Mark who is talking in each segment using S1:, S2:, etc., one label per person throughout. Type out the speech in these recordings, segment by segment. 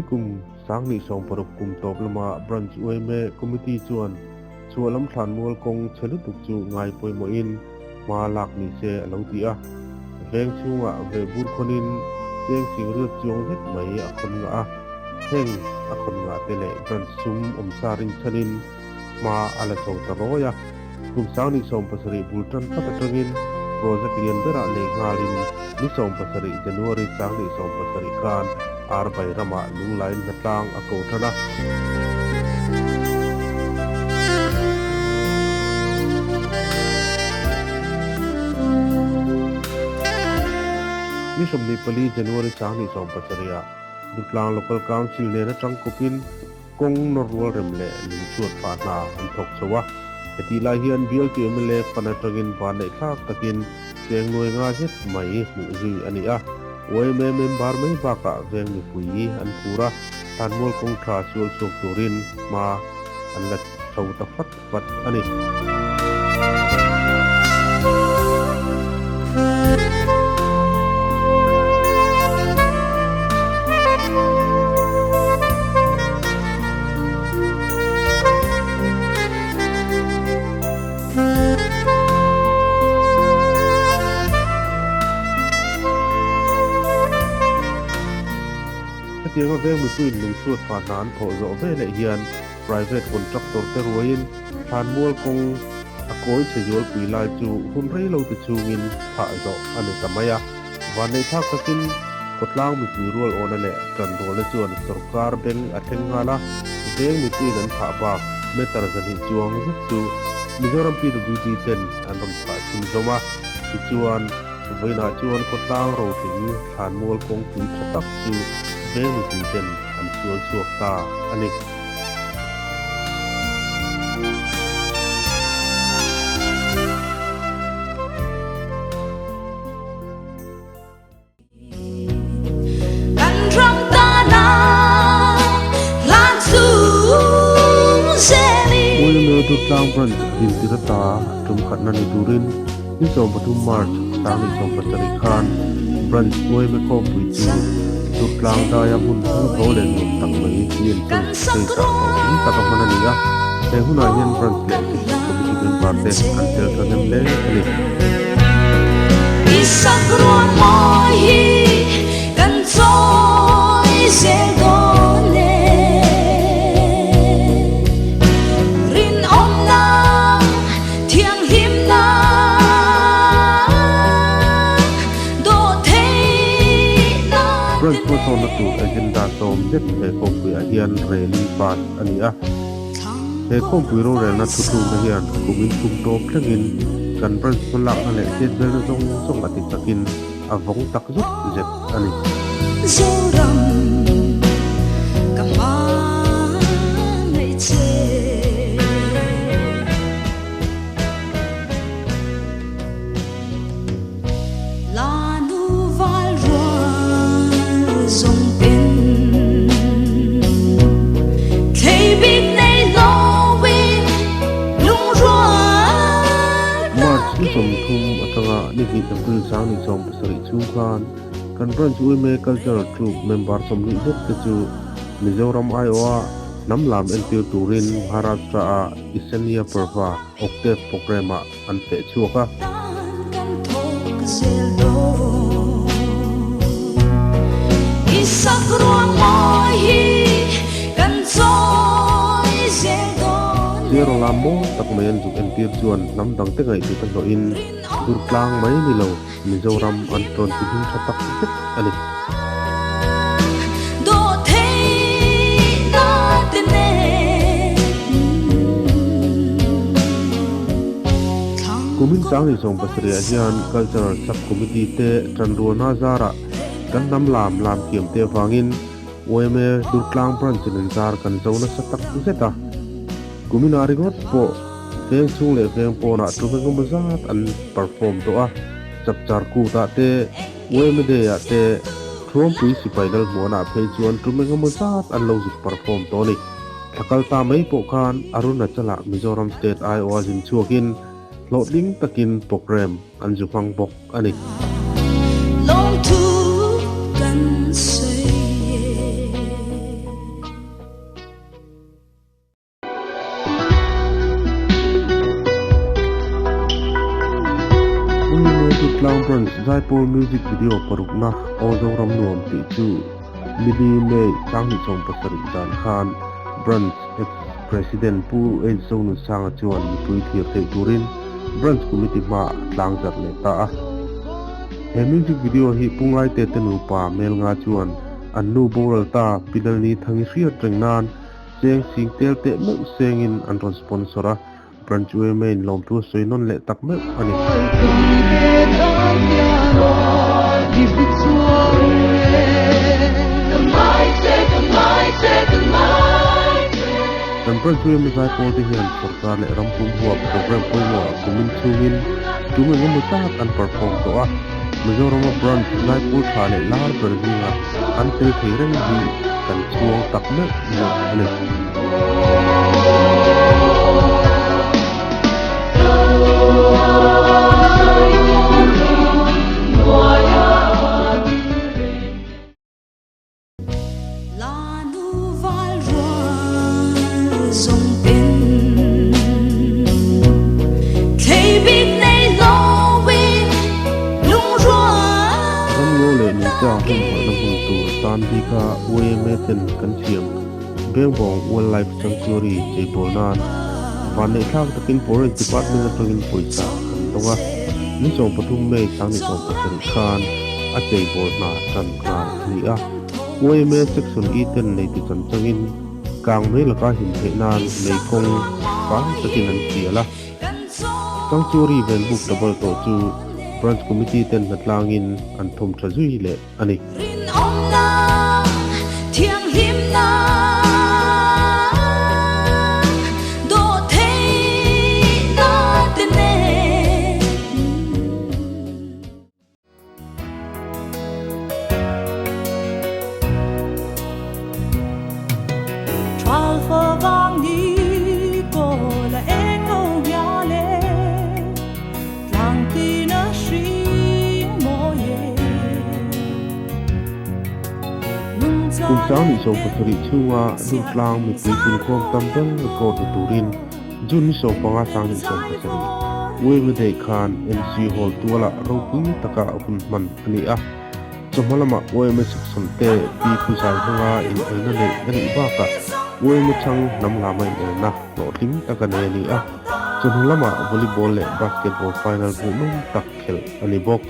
S1: Nikum Sangni 60 kum tawp lama Branch yma Committee chuan chhuah lam thlanmual kawng chhe lutuk chu ngai pawimawhin hma lak ni se a lo ti a. Veng chhungah vehbur khawnin cheng sing riat chuang zet mai a khawn ngah a. Heng a khawn ngah te leh Branch sum awmsa rinchhanin hma a la chho ta rawi a. Kum Sangni 17 bul tan phat atangin project lian berah lei nghalin ni 17 January Sangni 17 khan Arbai ramah lunglain hnatlang a ko tan a. Ni 24 January Sangni 17 ah Dutlang Local Council nen atang kawpin Kawng nawr rual rem leh lungchhuat phah hna an thawk chho a. Hetih lai hian bialtu mla fan atangin vanneih thlak takin cheng nuai nga zet mai hmuh zui a ni a. Yma member mai bakah veng mipui an phur a, thlanmual kawng tha sual chhuak turin hma an la chho ta fat fat a ni. Hetianga veng mipuiin lungchhuat phah hna an thawh zawh veleh hian Private contractor te ruaiin thlanmual kawng a kawi chhe zualpui lai chu hun rei lo te chhungin phah zawh a ni ta mai a. Vanneih thlak takin khawtlang mipui rual awna leh tanrualna chuan sorkar beng a thleng nghal a, veng mipuiin an phah bak meter zahnih chuang zet chu Mizoram PWD ten an rawn phah chhunzawm a. Tichuan, vawiinah chuan khawtlang rotling thlanmual kawngpui tha tak chu veng mipui ten an sual chhuak ta a ni.
S2: Kan ram tana hlan chung zelin.
S1: Uiame Durtlang Branch dintir ata tum khatna ni turin ni 13 March 2017 khan Branch Uiame khawmpui chu Durtlang daia hmun hung tho leh nuam tak mai Lianchung State ah hlawhtling taka hman a ni a, he hunah hian Branch leh District Committee member te an tel thahnem hle a ni.
S2: Isak ruang mawi hi kan chawi zel dawn e. Rinawmna thianghlimna dawhtheihna
S1: Branch hmasawnna tur agenda 70 he khawmpuiah hian rel in pass a ni a. He khawmpui rorelna thutlukna hian kum in thum tawp thlengin kan branch hmalakna leh chetvelna zawng zawng a ti chakin a vawng tak zet zet a ni.
S2: Zoram ka hmangaih che. La nu val rual zawng ten thlei bik nei loin lungrual
S1: March ni
S2: takin.
S1: 30 atanga ni hnih April 2017 chhung khan kan Branch Uime Cultural Troupe member 20 zet te chu Mizoram aiawha hnam lam entir turin Maharashtra-a Isanya Parva Octave Programme-ah an feh chhuak a. Zero lam mawi tak mai an zuk entir chuan hnam dangte ngaihtuah ta hlawhin Durtlang mai ni lo Mizoram an tawn ti hming tha tak zet a ni. Kumin chang ni 70 ah hian Cultural Sub Committee te tanrualna zarah kan hnam lam lam thiam te avangin yma Durtlang Branch in an zar kan zo nasa tak zet a. Kumin ah ringawt pawh veng chhung leh veng pawnah tum engemaw zat an perform tawh a, Chapchar Kut ah te yma Day ah te Thuampui sipai lal hmuanah phei chuan tum engemaw zat an lo zuk perform tawh a ni. Thla kal ta mai pawh khan Arunachal-ah Mizoram State aiawha zin chhuakin hlawhtling takin programme an zu hmang bawk a ni.
S2: Lawmthu kan sawi e.
S1: Durtlang Branch Zaipawl Music Video parukna Aw Zoram Nuam tih chu Mili May 2017 zan khan Branch Ex President Pu H Zonunsanga chuan mipui thlir theih turin Branch Committee hmaah a tlangzarh leh ta a. He music video hi Pu Ngaite te nupa Melnga chuan an nu boral ta Pi Lalni Thangi hriat reng nan cheng sing tel teh meuh sengin an rawn sponsor a, Branch yma in lawmtu a sawi nawn leh tak meuh a ni. Kan Branch yma zaipawl te hian sorkar leh ram pum huap programme pawimawh ah kumin chhungin tum engemaw zat an perform tawh a, Mizorama Branch zaipawl tha leh lar ber zingah an tel thei reng hi kan chhuang tak meuh meuh a ni. Ramngaw leh nungcha humhalhna hmun tur tan bika yma ten kan siam Bengbawng Wildlife Sanctuary cheibawl nan vanneihthlak takin Forest Department atangin pawisa kan dawng a, ni 13 May 2017 khan a cheibawl hna tan nghal a ni a. Yma Section E ten nei ti chan changin kang mai laka him theih nan mei kawng fai takin an sial a. Sanctuary venbuk double tawh chu Branch Committee ten hnatlangin an thawm tha zui leh a ni.
S2: Rinawmna, thianghlimna, dawhtheihna te nen.
S1: Kum 2017 chhunga Durtlang mipui punkhawm tam ber record ni turin June ni 15 2017 Uaima Day khan MC Hall tualah ropui taka hun hman a ni a. Chawhma lamah Uaima section te Pi Pu Zai hmanga inelna neih a nih bakah Uaima chhang hnam lama inelna hlawhtling taka nei a ni a. Chawhnu lamah volleyball leh basketball final hmuhnawm tak khelh a ni bawk.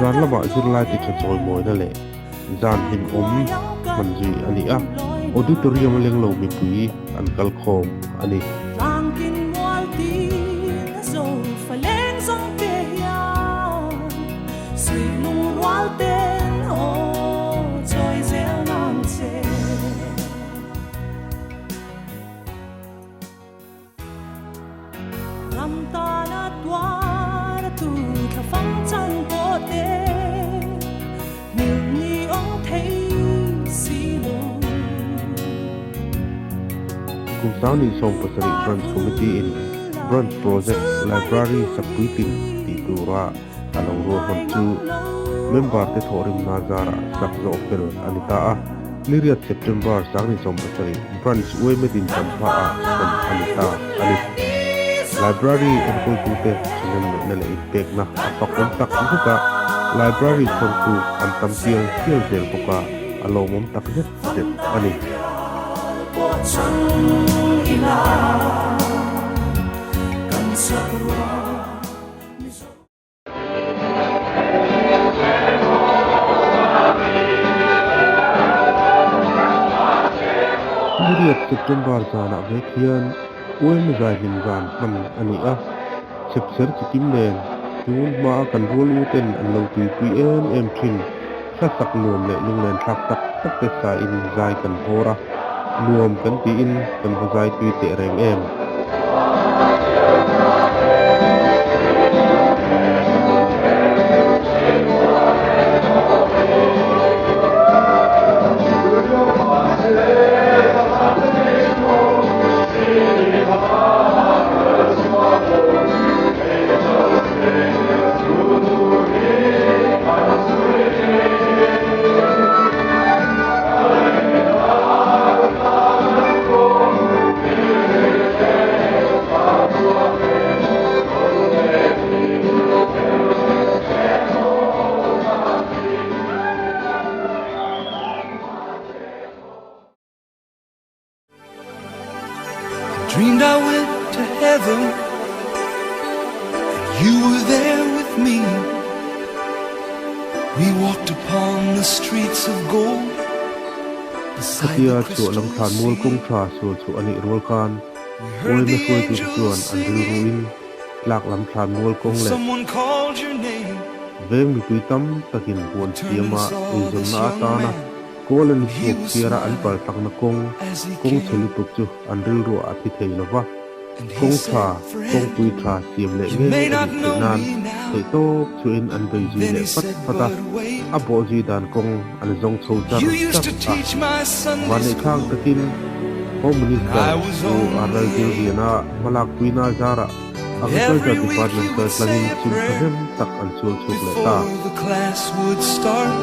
S1: Zan lamah zirlai ti tha chawimawina leh zan hlimawm hman zui a ni a, auditorium a leng lo mipui an kal khawm a ni. Kum 2017 Branch Committee in Branch Project Library sakpuitling tih tura a lo ruahman chu member te thawhrimna zarah sak zawh fel a ni ta a. Niriat September 2017 Branch Uaime din champha ah hawn a ni ta a ni. Library enkawltute thahnem ngaihna leh inpekna a fak awm tak zet a, Library chhawrtu an tam tial tial zel bawk a, a lawmawm tak zet zet a ni. Niriat September zanah vek hian UM Zaihlim zan hman a ni a, chhepchher chikim nen tun hmaa kan rual u ten an lo tuipui em em thin. Hla sak nuam leh lunglen thlak tak tak te sain zai kan hawr a, nuam kan tiin kan va zai tui teh reng em?
S3: Dreamed I went to heaven And you were there with me We walked upon the streets of gold Beside
S1: Khatia
S3: the
S1: chhuah lam
S3: crystal
S1: thlan mual
S3: sea
S1: kawng tha sual chhuah a nih rual khan
S3: We heard
S1: Uaime
S3: the
S1: hruaitute
S3: angels
S1: chuan an rilruin
S3: singing
S1: tlak lam thlan mual
S3: And
S1: kawng leh
S3: someone called your name
S1: Veng mipui tam takin huan
S3: Turned and
S1: siama
S3: saw this
S1: eizawnna
S3: young
S1: atana
S3: man
S1: kawl a ni
S3: And he
S1: chhuak
S3: was
S1: chhiara an
S3: smiling
S1: paltlakna kawng
S3: as he
S1: kawng chhe
S3: came
S1: lutuk chu an rilruah a thi thei lo va.
S3: And he
S1: Kawng tha,
S3: said, Friend,
S1: kawngpui tha siam leh
S3: you
S1: ngei
S3: may
S1: a
S3: not
S1: nih theih
S3: know
S1: nan
S3: me now
S1: theihtawp chuin an bei zui
S3: Then
S1: leh
S3: he
S1: pat
S3: said,
S1: pat a,
S3: But wait
S1: a bawh zui dan kawng an zawng chho char
S3: You used
S1: char
S3: to
S1: a.
S3: teach my Sunday
S1: Vanneihthlang
S3: school
S1: takin Home
S3: And
S1: Minister
S3: I was
S1: Pu Arnal
S3: only
S1: Dil
S3: eight
S1: Liana hmalakpuina zarah
S3: And every
S1: Agriculture
S3: week
S1: Department
S3: he would
S1: kaltlangin
S3: say a
S1: sum
S3: prayer
S1: thahnem tak an sual chhuak leh ta.
S3: Before the class would start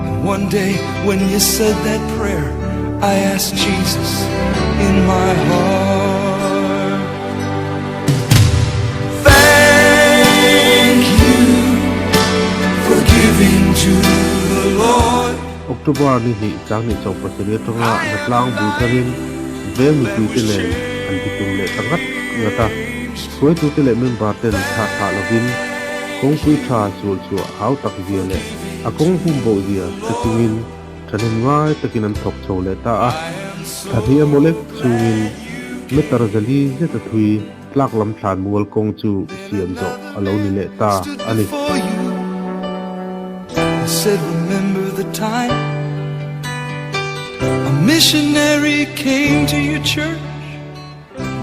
S3: And one day when you said that prayer I asked Jesus in my heart Thank you for giving to the Lord
S1: October ni hnih Changhnih chauh pasarih atanga
S3: I am a
S1: hnatlang bul
S3: life
S1: tharin veng
S3: that
S1: mipuite
S3: was
S1: nen an bitum leh ta ngat ngat a.
S3: changed
S1: Hruaitute leh member ten thla thlah lovin kawngpui tha sual chhuah hau tak zia leh a kawng hum boh zia hre chungin thahnem ngai takin an thawk chho leh ta a. Thla hnih emaw lek chungin meter zali zeta thui tlak lam thlan mual kawng chu siam zawh a lo ni leh ta a ni.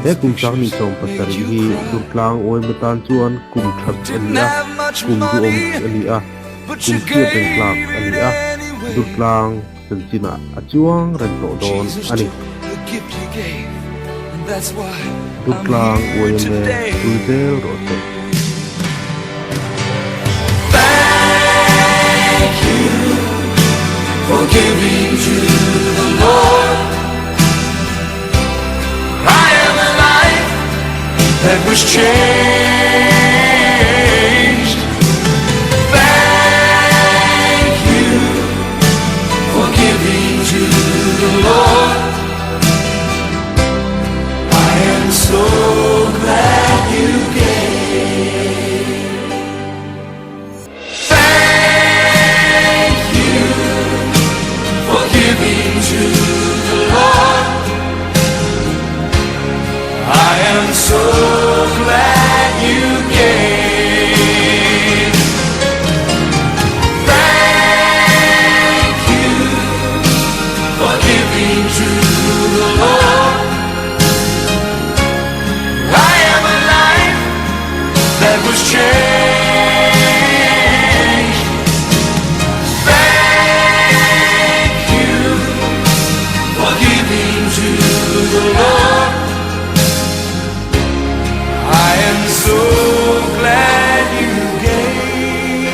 S1: He kum chang ni 17 hi Durtlang Uaima tan chuan kum that a ni a, kum duhawm a ni a, kum hriat reng tlak a ni a, Durtlang chanchinah a chuang reng tawh dawn a ni. Durtlang Uaima tul zel rawh se.
S3: I am a life that was changed Thank you for giving to the Lord I am so glad you gave Thank you for giving to the Lord I am so glad you gave Thank you for giving to the Lord I am a life that was changed Thank you for giving to the Lord I am so glad you gave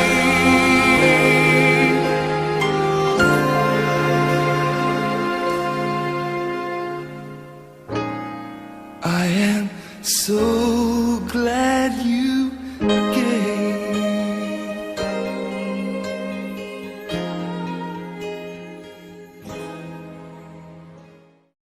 S3: I am so glad you